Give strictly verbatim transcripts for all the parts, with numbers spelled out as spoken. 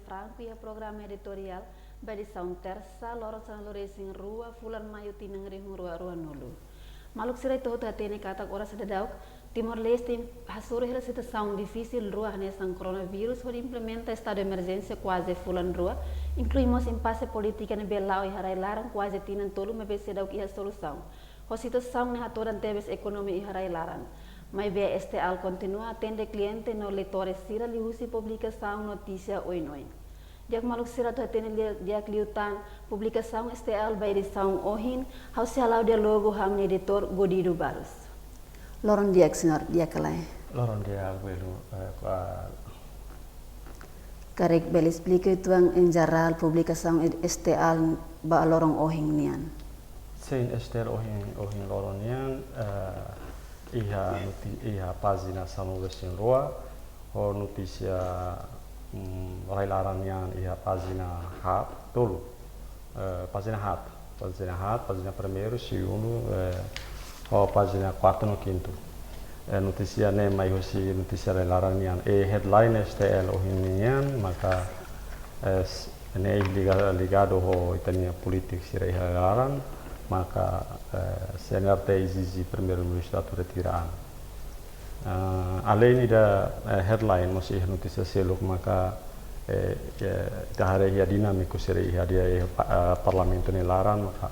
Franco iha programa editoriál ba edisaun Tersa, loron sanulu-resin-rua, fulan Maiu, tinan rihun rua ruanulu. Maluk sira, ita hotu hatene katak oras daudaun Timor-Leste hasoru hela situasaun difisil rua hanesan koronavírus, hodi implementa estadu emerjénsia kuaze fulan rua, inklui mós impase polítika ne'ebé la'o iha rai-laran kuaze tinan tolu maibé seidauk iha solusaun. Ho situasaun ne'e hatodan tebes ekonomia iha rai-laran. Maibé STL kontinua atende kliente no leitór sira liuhusi publikasaun notísia oin-oin. Di'ak maluk sira, atu hatene lia-, di'ak liután publikasaun STL ba edisaun ohin, ha'u sei hala'o diálogu ho ami-nia editór Godido Barros. Loron di'ak, señór, di'ak ka lae? Loron di'ak, belu, eh, ka- Karik bele esplika uitoan en jerál publikasaun ed-, STL ba loron ohin nian? Sin, STL ohin, ohin loron nian, eh, iha noti-, iha pájina sanulu-resin-rua, ho notísia, mm, rai-laran nian iha pájina haat, tolu. Eh, pájina haat, pájina haat, pájina primeiru, segundu, eh, ho pájina kuartu no kintu. Eh, notísia ne'e mai husi notísia rai-laran nian. I headline STL ohin nian, maka, eh, s-, ne'e liga-, ligadu ho ita-nia polítiku sira iha rai-laran, maka, eh, CNRT ezije Primeiru-Ministru atu retira an. Ah, aleinde ida, eh, headline, mós iha notísia seluk maka, eh, eh, ita haree iha dinámika sira iha di'ak iha pa-, ah, Parlamentu nia laran maka,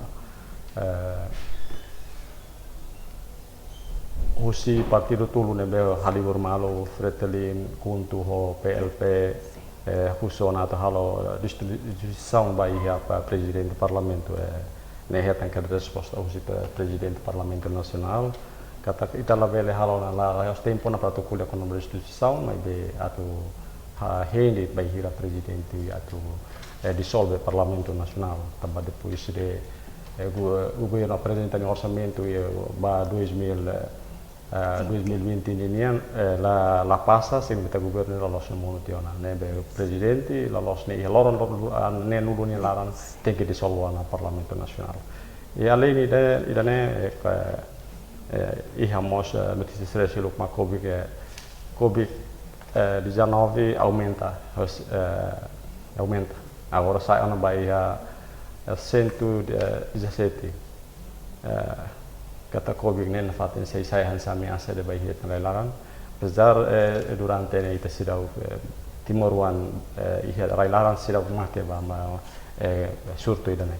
eh, husi partidu tolu ne'ebé halibur malu, Fretilin, KHUNTO ho PLP, eh, husu ona atu halo, eh, destituisaun ba iha pa-, Prezidente Parlamentu, eh, ne'e hetan katak resposta husi Pre-, Prezidente Parlamentu Nasionál katak ita labele halo ona, la, la iha tempu ona para atu ko'alia kona-ba destituisaun, maibé atu ha-, hein de'it bainhira Prezidente atu, eh, disolve Parlamentu Nasionál, tanba depois de, eh, gu-, governu aprezenta nia orsamentu, eh, ba dois mil, eh, eh, dois mil e vinte ninian, eh, la, la pasa, signifika governu la loos monu tiha ona. Ne'ebé Prezidente la loos ne'e iha loron, loron, ah, neenulu nia laran tenke disolve ona Parlamentu Nasionál. I aleinde ida-ne'e, eh, ka-, eh, iha mós, eh, notísia sira seluk mak Covid, eh, Covid, eh, dezanove aumenta, hos-, eh, aumenta. Agora sa'e ona ba iha, eh, cento dezassete. Eh, katak Covid ne'e nafatin sei sai hanesan ameasa ida ba iha rai-laran. Apezar, eh, durante ne'e ita seidauk, eh, timoroan, eh, iha rai-laran seidauk mate ba, ba, eh, surtu ida-ne'e.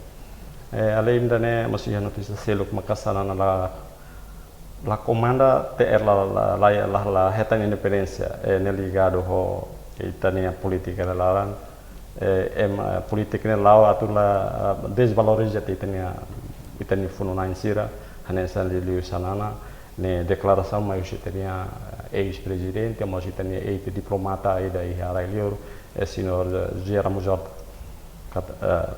Eh, aleinde ne'e, mós iha notísia seluk maka Xanana la, la komanda TR la, la, la, la, la hetan independénsia, eh, ne'e ligadu ho ita-nia polítika rai-laran, eh, ema, eh, polítika ne'e la'o atu la, eh, desvaloriza ita-nia, ita-nia funu-na'in sira, hanesan liuliu Xanana, ne'e deklarasaun mai husi ita-nia, eh, eis-prezidente, mós ita-nia eis-diplomata ida iha rai-liur, eh, señór, eh, José Ramos Horta. Kat-, eh,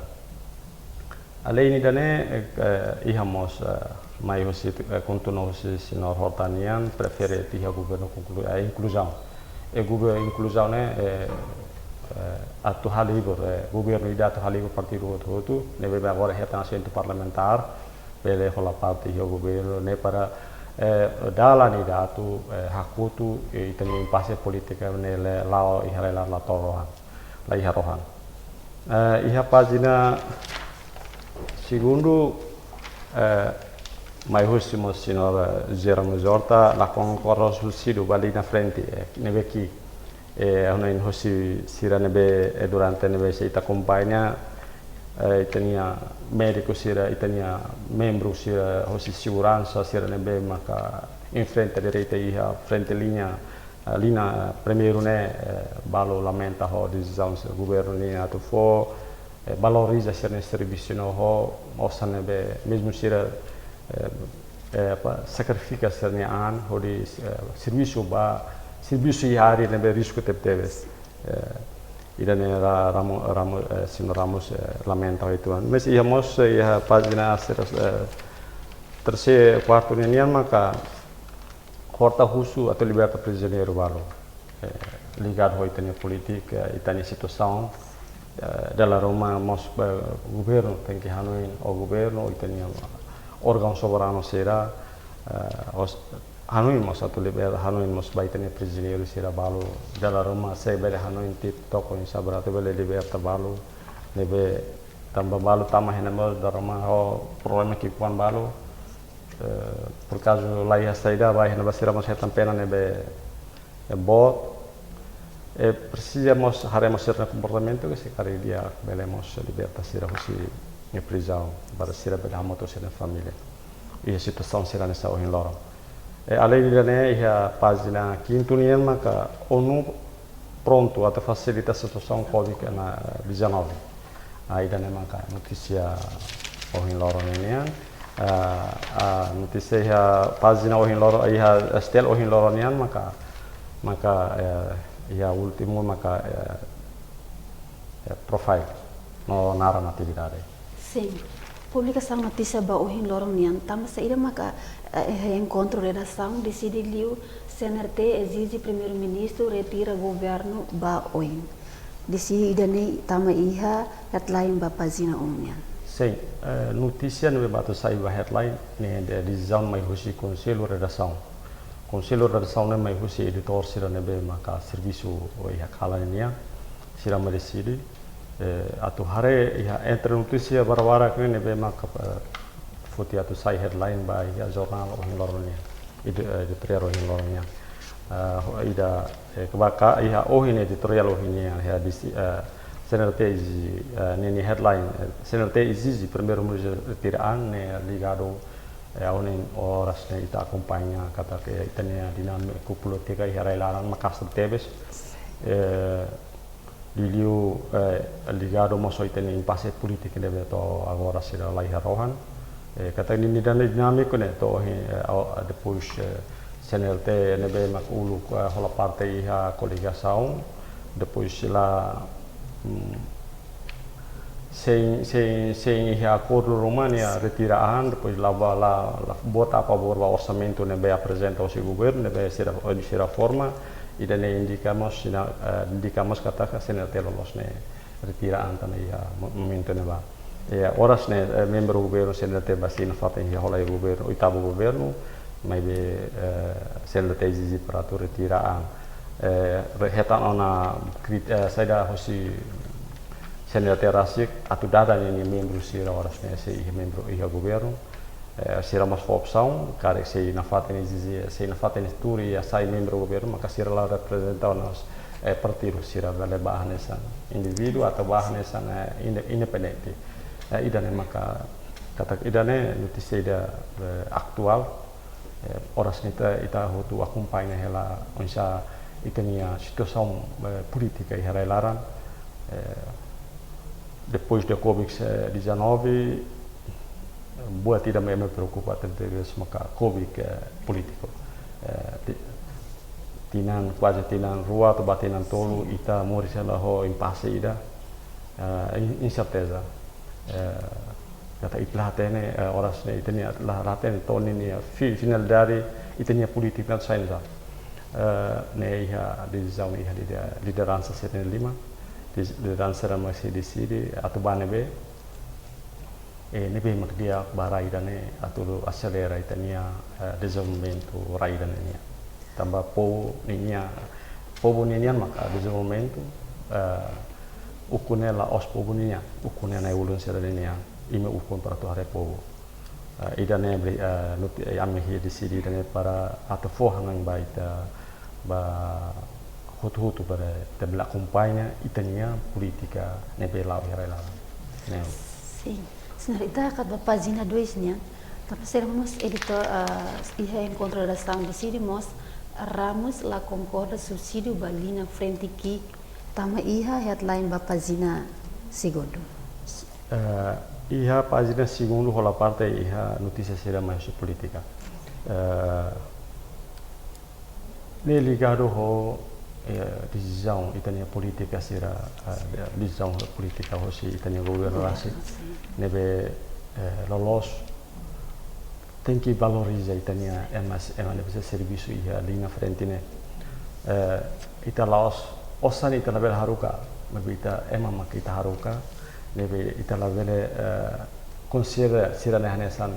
aleinde ida-ne'e, eh, eh, iha mós, eh, mai husi, eh, KHUNTO no husi señór Horta nian, prefere tiha governu konklu-, eh, inkluzaun. I governu inkluzaun ne'e, eh, eh, atu halibur, eh, governu ida atu halibur partidu hotu-hotu, ne'ebé agora hetan asentu parlamentár, bele hola parte iha governu ne'e para, eh, dalan ida atu, eh, hakotu, eh, ita-nia impase polítika ne'e la, la'o iha rai-laran la to'o rohan, la iha rohan. Eh, iha pájina segundu, eh, mai husi mós señór, eh, José Ramos Horta, la konkorda husi sidu ba liña frente, eh, ne'ebé ke, eh, hanoin husi sira ne'ebé, eh, durante ne'ebé sei ita akompaña, eh, ita-nia médiku sira, ita-nia membru sira, husi seguransa sira ne'ebé maka enfrenta direta iha frente liña, eh, liña primeiru ne'e, eh, balu lamenta ho desizaun sira governu nian atu fó, eh, valoriza sira-nia servisu no ho osan ne'ebé mezmu sira, eh, eh, apa, sakrifika sira-nia an hodi, eh, servisu ba, servisu iha área ne'ebé risku tebetebes. Eh, ida-ne'e Ra-, Ramo-, Ramo-, eh, señór Ramos, eh, lamenta ho ituan. Mas iha mós, eh, iha pájina sira, eh, terseiru, kuartu ninian maka Horta husu atu liberta prizioneiru balu. Eh, ligadu ho ita-nia polítika, eh, ita-nia situasaun, eh, dala ruma mós, eh, governu tenke hanoin, ou governu, ita-nia órgaun soberanu sira, eh, os-, hanoin mós atu liberta, hanoin mós ba ita-nia prizioneiru sira balu, dala ruma se bele hanoin tiha to'o oinsá para atu bele liberta balu, ne'ebé tanba balu tama iha ne'ebá dala ruma ho problema ki'ikoan balu, eh, por acaso la iha saida ba iha ne'ebá sira mós hetan pena ne'ebé, eh, boot, eh, presiza mós haree mós sira-nia komportamentu ke se karik di'ak bele mós liberta sira husi, eh, prizaun, para sira bele hamutuk ho sira-nia família. Iha situasaun sira hanesan ohin loron. Eh, além de ne'e, iha pájina kintu nian maka ONU prontu atu fasilita situasaun covid dezanove. Ah, ida-ne'e maka notísia ohin loron nian. Ah, ah, notísia iha pájina ohin loron, iha S T L ohin loron nian maka, maka, eh, iha últimu maka, eh, eh, profile no naran atividade. Sin. Publikasaun notísia ba ohin loron nian, tanba saida maka, eh, iha enkontru redasaun deside liu C N R T ezije Primeiru-Ministru retira governu ba oin. Deside ida-ne'e tanba iha headline ba pájina um nian. Sin, eh, notísia ne'ebé atu sai ba headline ne'e de-, desizaun mai husi Konsellu Redasaun. Konsellu Redasaun ne'e mai husi editór sira ne'ebé maka servisu iha kalan nian. Sira mai deside, eh, atu haree iha entre notísia barak-barak ne'ebé maka, eh, foti atu sai headline ba iha jornál ohin loron nian. Ide-, eh, editoriál ohin loron nian. Eh, ho ida, eh, kebaka iha ohin editoriál ohin nian, iha disi, eh, C N R T ezije, eh, ninia headline, eh, C N R T ezije Primeiru-Ministru retira an ne'e ligadu, eh, ohin oras ne'e ita akompaña katak ita-nia dinámika polítika iha rai-laran maka'as tebes. Eh, liuliu, eh, ligadu mós ho ita-nia impase polítiku ne'ebé to'o agora sira la iha rohan. Eh, katak ninia dinámika ne'e to'o ohin, eh, ao-, depois, eh, C N R T ne'ebé mak uluk, eh, hola parte iha koligasaun, depois la, mm, sein, sein, sein iha akordu ruma nia retira an, depois la ba, la, la vota a favór ba orsamentu ne'ebé aprezenta husi governu, ne'ebé sira, sira forma, ida-ne'e indika mós sina-, eh, indika mós katak C N R T loloos ne'e retira an tan iha mo-, momentu ne'ebá. Eh, oras ne'e, eh, membru governu C N R T ba sei nafatin iha hola iha governu, oitavu governu, maibé, eh, C N R T ezije para atu retira an. Eh, re-, hetan ona krit-, eh, saida husi C N R T rasik atu dada ninia membru sira oras ne'e sei iha membru iha governu. Eh, sira mós fó opsaun, karik sei nafatin ezije, sei nafatin tuur iha sai membru governu, maka sira la reprezenta ona, eh, partidu, sira bele ba hanesan indivíduu atau ba hanesan, eh, inde-, independente. Eh, ida-ne'e maka, katak ida-ne'e notísia ida, eh, atuál. Eh, oras ne'e ita, ita hotu akompaña hela oinsá ita-nia situasaun, eh, polítika iha rai-laran. Eh, depois de covid dezanove, buat ida mak ema preokupa tebes maka covid, eh, polítiku. Eh, ti-, tinan, kuaze tinan rua to'o ba tinan tolu ita moris hela ho impase ida, eh, in-, inserteza. Eh, katak ita la hatene, eh, oras ne'e ita-nia la, la hatene to'o ninia fi-, finalidade ita-nia polítika atu sai oinsá. Eh, ne'e iha desizaun iha lide-, lideransa C N L lima, dis-, lideransa mak sei deside atu ba ne'ebé, eh, ne'ebé mak di'ak ba rai ida-ne'e atu aselera ita-nia, eh, dezenvolvimentu rai ida-ne'e nian. Tanba povu ninia, povu ninian maka dezenvolvimentu, eh, ukun ne'e la'ós povu ninian, ukun ne'e nai-ulun sira ninian, imi ukun para atu haree povu. Eh, ida-ne'e bri-, eh, nuti-, eh, ami iha deside ida-ne'e para atu fó hanoin ba ita, ba hotu-hotu para ita bele akompaña ita-nia polítika ne'ebé la'o iha rai-laran. Ne'e. Sin. Señór, ita hakat ba pájina dois nian. Tanba saida mós editór, ah, iha enkontru redasaun deside mós Ramos la konkorda subsídiu ba liña frente ki'ik tanba iha headline ba pájina segundu. Eh, iha pájina segundu hola parte iha notísia sira mai husi polítika. Eh, ne'e ligadu ho, eh, desizaun ita-nia polítika sira, eh, desizaun polítika husi ita-nia governu rasik. Sin. Ne'ebé, eh, loloos tenke valoriza ita-nia ema, ema ne'ebé servisu iha liña frente ne'e. Eh, ita la'ós, osan ita labele haruka, maibé ita ema mak ita haruka, ne'ebé ita labele, eh, konsidera sira-ne'e hanesan,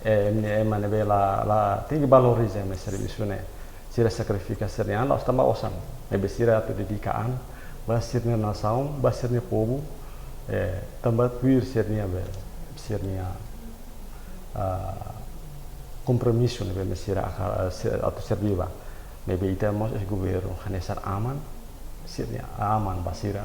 Eh, ema ne'ebé la, la tenke valoriza ema nia servisu ne'e. Sira sakrifika sira-nia an, la'ós tanba osan. Ne'ebé sira atu dedika an ba sira-nia nasaun, ba sira-nia povu, eh, tanba tuir sira-nia be, sira-nia, ah, kompromisu ne'ebé sira aka-, sira atu servi ba. Ne'ebé ita mós governu hanesan aman, sira-nia aman ba sira,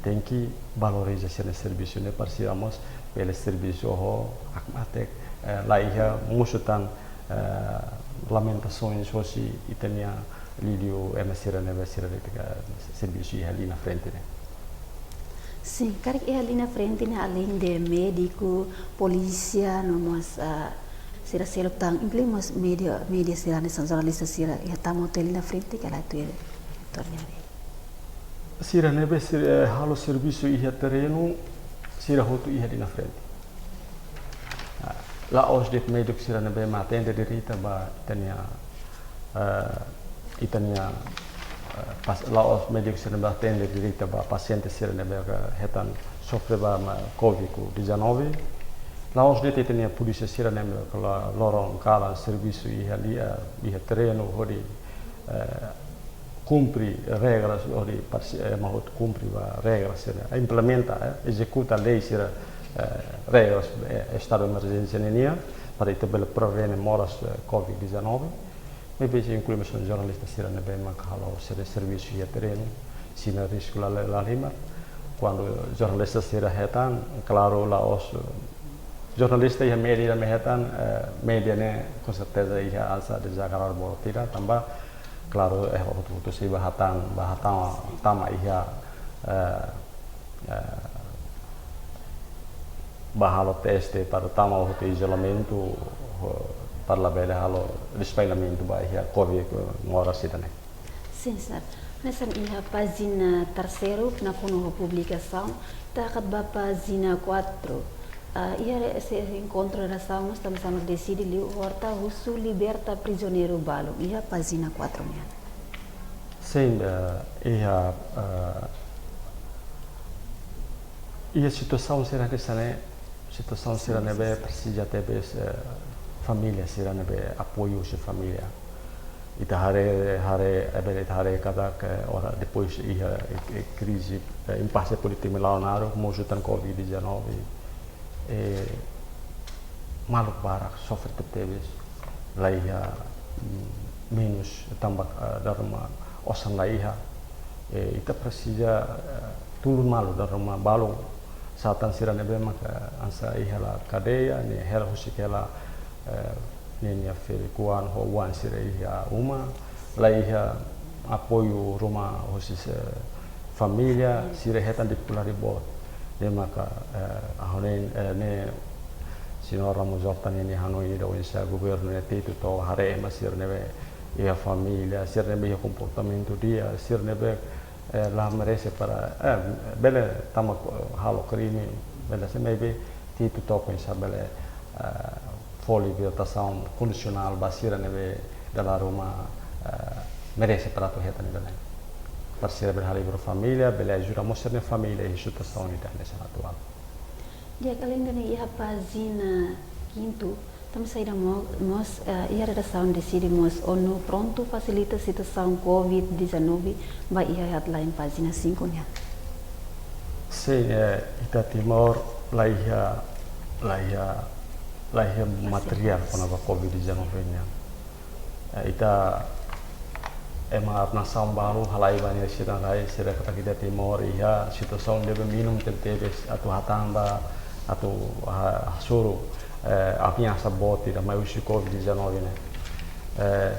tenke valoriza sira-nia servisu ne'e para sira mós bele servisu ho hakmatek, eh, la iha mosu tan, eh, lamentasaun hosi ita-nia liuliu ema sira ne'ebé sira de'it ka servisu iha liña frente ne'e. Sin, karik iha liña frente ne'e, além de médiku, polísia, no mós, ah, sira seluk tan, inklui mós média, média sira hanesan jornalista sira iha tama hotu iha liña frente ka lae, tuir tornya. Sira ne'ebé sira, eh, halo servisu iha terrenu, sira hotu iha liña frente. Ah, la'ós de'it médiku sira ne'ebé mak atende direta ba ita-nia, eh, ita-nia, eh, pas-, la'ós médiku sira ne'ebé atende direta ba pasiente sira ne'ebé ka hetan sofre ba ma covid dezanove. La'ós de'it ita-nia polísia sira ne'ebé ka la-, loron kalan servisu iha lia, iha terrenu hodi, eh, kumpre regras, hodi parsi-, eh, ema hotu kumpre ba regras sira, implementa, eh, ezekuta lei sira, eh, regras, eh, estadu emerjénsia ninian, para ita bele prevene moras, eh, covid dezanove. Maibé sira inklui mós jornalista sira ne'ebé mak halo sira servisu iha terrenu, sira-nia risku la, la, la halimar. Kuandu jornalista sira hetan, klaru, la'ós jornalista iha média mak hetan, eh, média ne'e, com certeza, iha hanesan dezagradadu boot ida, tanba, klaru, eh, hotu-hotu sei bá hatán, bá hatán, tama iha, eh, eh, bá halo teste para tama hotu izolamentu, ho, para labele halo espallamentu ba iha covid moras ida-ne'e. Sin, sir. Hanesan iha pájina terseiru, nakonu ho publikasaun, ita hakat ba pájina quatro. Ah, iha re-, se enkontru redasaun, mós tanba sá mós deside liu Horta husu liberta prizioneiru balu. Iha pájina quatro nian. Sin, eh, iha, eh, iha situasaun sira hanesan ne'e, situasaun sira ne'ebé presiza tebes, eh, família sira ne'ebé apoiu husi família. Ita haree, haree, eh, bele ita haree katak, eh, ora depois iha, eh, eh, krize, eh, impase polítiku milionáriu, mosu tan covid dezanove, eh, maluk barak sofre tebetebes, la iha, mm, menus tanba, eh, dala ruma osan la iha. Eh, ita presiza, eh, tulun malu dala ruma balu, sá tan sira ne'ebé maka hanesan iha la kadeia, ne'e hela husik hela, eh, ninia ferik-oan ho oan sira iha uma, la iha apoiu ruma husi, eh, família, sira hetan difikuldade boot. Ne'e maka, eh, ha'u hanoin, eh, ne'e Señór Ramos-Horta ninia hanoin ida oinsá governu ne'e tenta atu haree ema sira ne'ebé iha família, sira ne'ebé iha komportamentu di'ak, sira ne'ebé, eh, la merese para, eh, bele tama, eh, halo krime, bele se maibé tenta atu oinsá bele, eh, fó libertasaun kondisionál ba sira ne'ebé dala ruma, eh, merese para atu hetan ida-ne'e. Para sira bele halibur família, bele ajuda mós sira-nia família iha situasaun ida hanesan atuál. Di'ak, além de ne'e, iha pájina kintu, tanba saida mo-, mós, eh, iha redasaun deside mós ONU prontu fasilita situasaun covid dezanove, ba iha headline pájina cinco nian. Sin, eh, ita Timor la iha, la iha, la iha materiál kona-ba covid dezanove nian. Eh, ita ema nasaun balu halai ba nia sira rai, sira katak ita Timor iha situasaun ne'ebé minun tebetebes atu hatán ba, atu ha-, hasoru, eh, ameasa boot ida mai husi covid dezanove ne'e. Eh,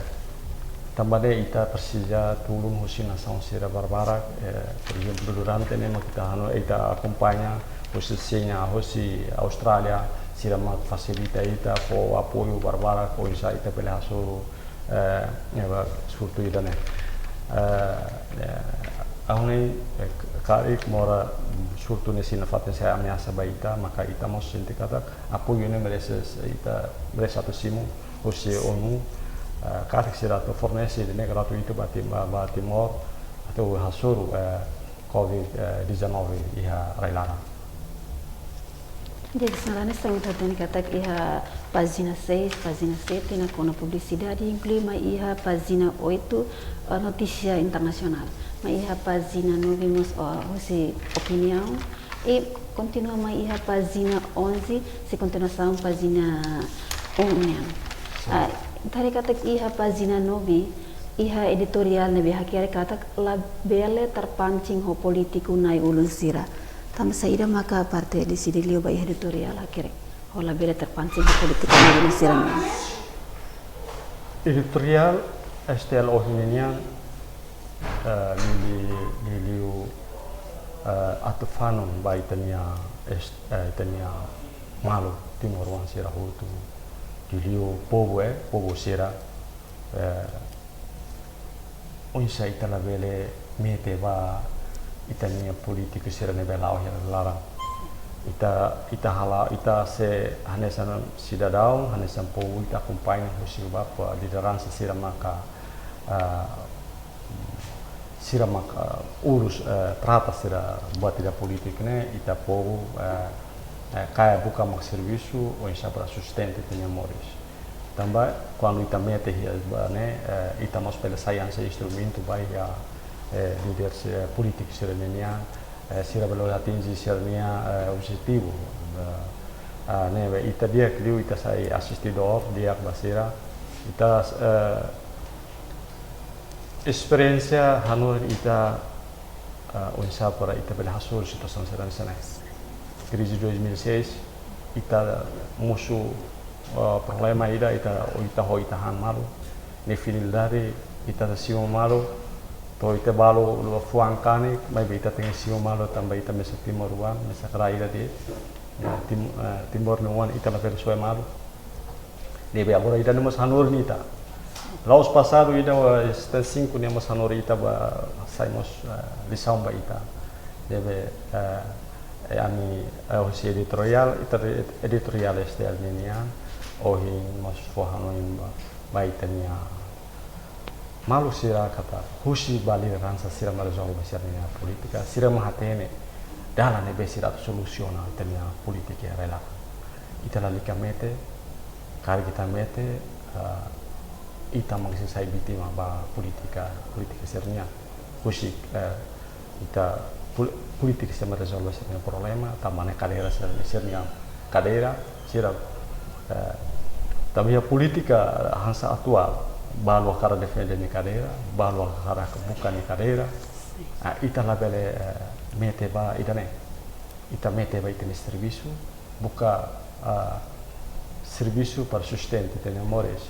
tanba ne'e ita presiza tulun husi nasaun sira barbarak, eh, por ezemplu, durante ne'e mak ita hanoin, ita akompaña husi Xina, husi Austrália, sira mak fasilita ita, fó apoiu barbarak, oinsá ita bele hasoru, eh, ne'ebé surtu ida-ne'e. Eh, eh, ha'u hanoin, eh, karik mós, mm, surtu ne'e sei nafatin sai ameasa ba ita, maka ita mós sente katak apoiu ne'e merese, ita merese atu simu husi ONU, eh, karik sira atu fornese ida-ne'e gratuitu ba Tim-, ba, ba Timor, atu hasoru, eh, covid, eh, dezanove iha rai-laran. Jadi, sebenarnya, selain itu, hatene katak iha pájina seis, pájina sete, nakonu publisidade, inklui mai iha pájina oito, eh, notísia internasionál. Mai iha pájina nove mós, eh, husi opiniaun, i kontinua mai iha pájina onze, sei kontinuasaun pájina um nian. Sin. Ah, hatene katak iha pájina nove, iha editoriál ne'ebé hakerek katak labele terpancing ho polítiku na'i-ulun sira. Tanba saida maka parte deside liu ba iha editoriál hakerek ho labele terpancing ho polítiku na'i-ulun sira nian? Editoriál S T L ohin nian, eh, liuliu, liuliu, eh, atu fanun ba ita-nia est-, eh, ita-nia maluk timoroan sira hotu. Liuliu povu, eh, povu sira, eh, oinsá ita labele mete ba ita-nia polítiku sira ne'ebé la'o iha laran. Ita, ita hala'o, ita sei hanesan sidadaun, hanesan povu, ita akompaña husi ba lideransa sira maka, ah, sira maka urus, eh, trata sira buat ida polítiku ne'e, ita povu, eh, eh, kaer buka mak servisu, oinsá para sustenta ita-nia moris. Tanba, kuandu ita mete iha ba ne'e, eh, ita mós bele sai hanesan instrumentu ba iha, eh, líder si-, eh, polítiku sira-nian, eh, sira bele atinje sira-nia, eh, objetivu. Eh, ah, ne'ebé ita di'ak liu ita sai asistidór di'ak ba sira. Ita, eh, esperiénsia hanorin ita, ah, oinsá para ita bele hasoru situasaun sira hanesan ne'e. Krize dois mil e seis, ita mosu, ah, problema ida, ita, ita ho ita han malu. Ne'e finalidade ita simu malu, to'o ita balu fuan kanek, maibé ita tenke simu malu tanba ita mesak timoroan, mesak rai ida de'it, eh, Tim-, eh, timoroan ita labele soe malu. Ne'ebé agora ida-ne'e mós hanorin ita. La'ós pasadu ida, eh, setenta e cinco ne'e mós hanorin ita ba sai mós, eh, lisaun ba ita. Ne'ebé, eh, eh, ami, eh, husi editoriál, ita re-, editoriál S T L nian, ohin mós fó hanoin ba, ba ita-nia maluk sira katak husu ba lideransa sira mak rezolve sira-nia polítika, sira mak hatene dalan ne'ebé sira atu solusiona ita-nia polítika iha rai-laran. Ita lalika mete, karik ita mete, eh, ita mak sei sai vítima ba polítika, polítika sira-nian. Husi, eh, ita pol-, polítika sira mak rezolve sira-nia problema, tanba ne'e kadeira sira, sira-nia kadeira, sira, eh, tanba iha polítika hanesan atuál, balu hakarak defende nia kadeira, balu hakarak buka nia kadeira. Ah, ita labele, eh, mete ba ida-ne'e. Ita mete ba ita-nia servisu, buka, ah, servisu para sustenta ita-nia moris.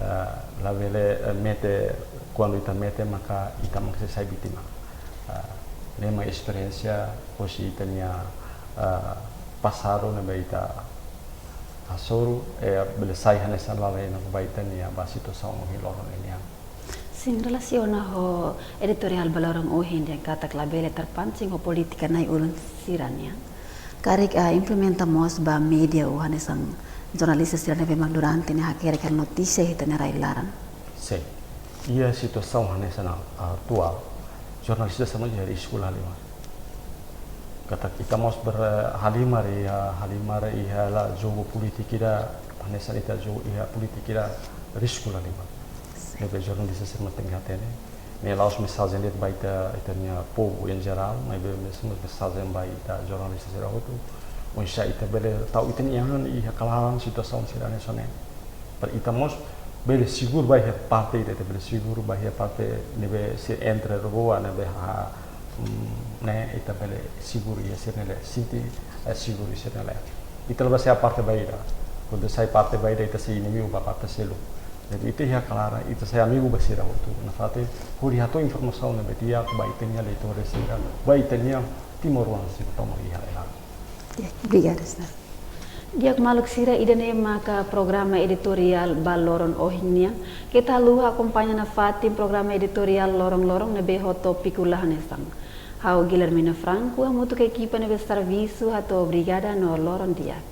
Ah, labele, eh, mete, kuandu ita mete maka ita mak sei sai vítima. Ah, ne'e mak esperiénsia husi ita-nia, ah, pasadu ne'ebé ita hasoru, eh, bele sai hanesan lalais ba ita-nia ba situasaun ohin loron nian. Sin, relasiona ho editoriál ba loron ohin dehan katak labele terpancing ho polítika na'i-ulun sira-nian. Karik, ah, implementa mós ba média ou hanesan jornalista sira ne'ebé mak durante ne'e hakerek hela notísia iha ita-nia rai-laran. Sin. Iha situasaun hanesan atuál, jornalista sira mós iha risku lahalimar. Katak ita mós ber-, halimar iha, halimar iha hela jogu polítika ida, hanesan ita jogu iha polítika ida risku lahalimar. Ne'ebé jornalista sira mós tenke hatene. Ne'e la'ós mensajen de'it ba ita, ita-nia povu em geral, maibé mes-, mes-, mensajen ba ita jornalista sira hotu. Oinsá ita bele tau ita-nia an iha klaran situasaun sira hanesan ne'e. Para ita mós bele seguru ba iha parte ida, ita bele seguru ba iha parte ne'ebé sei entre rua ne'ebé ha, mm, ne'e ita bele seguru iha sira-nia leet, sente, eh, seguru iha sira-nia leet. Ita labele sai parte ba ida. Kuandu sai parte ba ida, ita sei inimigu ba parte seluk. Jadi ita iha klaran, ita sai amigu ba sira hotu. Nafatin, hodi hato'o informasaun ne'ebé di'ak ba ita-nia leitór sira, ba ita-nia timoroan sira tomak iha rai-laran. Ya, obrigada, señór. Di'ak maluk sira, ida-ne'e maka programa editoriál ba loron ohin nian. Keta haluha akompaña nafatin programa editoriál loron-loron ne'ebé ho tópiku la hanesan. Ha'u Guilhermina Franco, hamutuk ho ekipa ne'ebé servisu, hato'o obrigada no loron di'ak.